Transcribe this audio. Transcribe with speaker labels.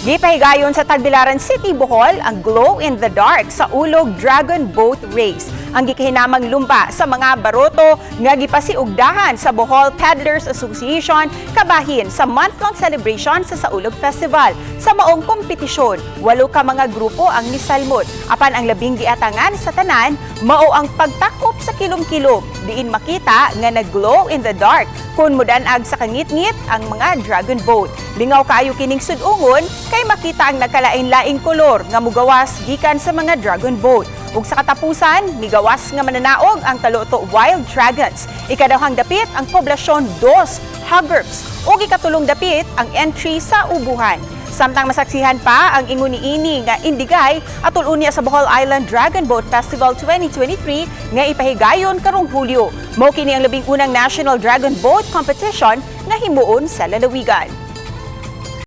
Speaker 1: Gipahigayon sa Tagbilaran City, Bohol ang Glow in the Dark Saulog Dragon Boat Race. Ang gikahinamang lumba sa mga baroto nga gipasiugdahan sa Bohol Paddlers Association kabahin sa month-long celebration sa Saulog Festival. Sa maong kompetisyon, walo ka mga grupo ang nisalmot. Apan ang labing giatangan sa tanan, mao ang pagtakop sa kilom-kilom. Diin makita nga nag-glow in the dark kung mudanag sa kangitngit ang mga dragon boat. Lingaw kaayo kining sud-ungon kay makita ang nagkalain-laing kolor nga mugawas gikan sa mga dragon boat. Ug sa katapusan, migawas nga mananaog ang Taloto Wild Dragons. Ikaduhang dapit ang Poblasyon Dos Huggerps ug ikatulong dapit ang entry sa Ubuhan. Samtang masaksihan pa ang ingon niini nga indigay atol unya sa Bohol Island Dragon Boat Festival 2023 nga ipahigayon karong Hulyo. Mao kini ang 11 national dragon boat competition nga himuon sa lalawigan.